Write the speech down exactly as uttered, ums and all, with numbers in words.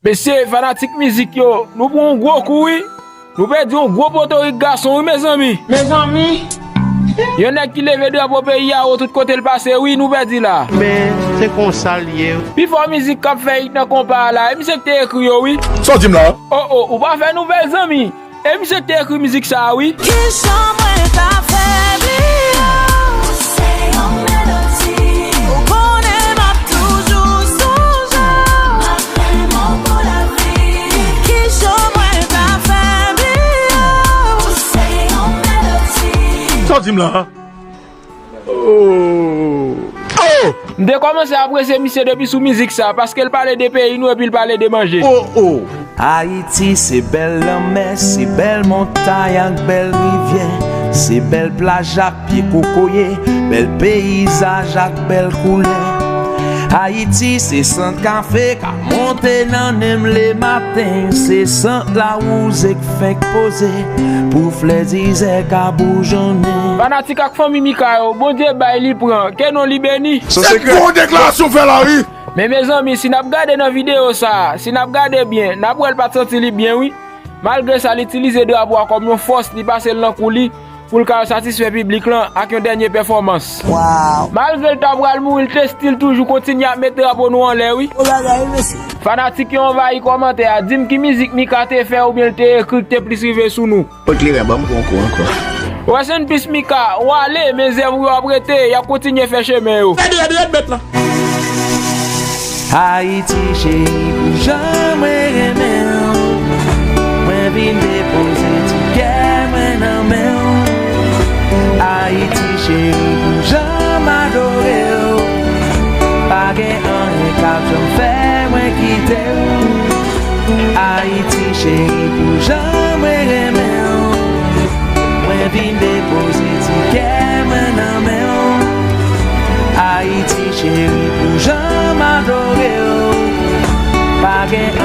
Mesye, fanatik mizik yo, nou pran yon gwo kou, wi. Nou pèdi yon gwo potorik gason, wi, mezanmi. Mezanmi. Yon nèg ki leve drapo peyi a wo tout kote l pase, wi, nou pèdi la. Men, se konsa l ye. Pifò mizik k ap fè it nan konpa a la, e misye ki te ekri yo, wi. Sa w di m la? O, o, ou pa fè nouvèl, zanmi. E misye ki te ekri mizik sa a, wi. Kijan mwen ka fè bliye w? Ou se yon melodi. Ou konnen m ap toujou sonje w. M ap renmen w pou lavi. Kijan mwen ka fè bliye w? Ou se yon melodi. Sa w di m la? Oh! Oh! M te kòmanse apresye misye depi sou mizik sa, paske l pale de peyi nou epi l pale de manje. Oh, oh! Ayiti se bèl lanmè, se bèl montay ak bèl rivyè, se bèl plaj ak pye kokoye, bèl peyizaj ak bèl koulè. Ayiti se sant kafe k ap monte nan nen m lematen, se sant lawouze k fenk poze pou flè dizè ka boujonnen. Fanatik ak fanmi Mika yo, Bondye bay li pran, ke non li beni. Se gwo deklarasyon fè la, wi. Men mezanmi, si n ap gade nan videyo sa a, si n ap gade byen, n ap wè l pa t santi li byen, wi. Malgre sa, li itilize drapo a kòm yon fòs, li pase l nan kou li, pou l ka satisfè piblik lan ak yon dènye pèfòmans. Wow. Malgre l ta pral mouri, l te still toujou kontinye ap met drapo nou anlè, wi. Gwo bagay, wi, mesye. Fanatik yo anvayi kòmantè a, di m ki mizik Mika te fè oubyen l te ekri ki te plis rive sou nou. Pot kleren, ban m pran kou ankò. Rest in peace Mika, w ale, men zèv ou yo ap rete, y ap kontinye fè chemen yo. Fè drèd, drèd bèt lan. Ayiti cheri, pou jan mwen renmen w, mwen vin depoze ti kè mwen nan men w. Ayiti cheri, pou jan m adore w, pa gen anyen k ap janm fè mwen kite w. Ayiti cheri, pou jan mwen renmen w, mwen vin depoze ti kè mwen nan men w. Ayiti cheri, pou jan m adore w, pa gen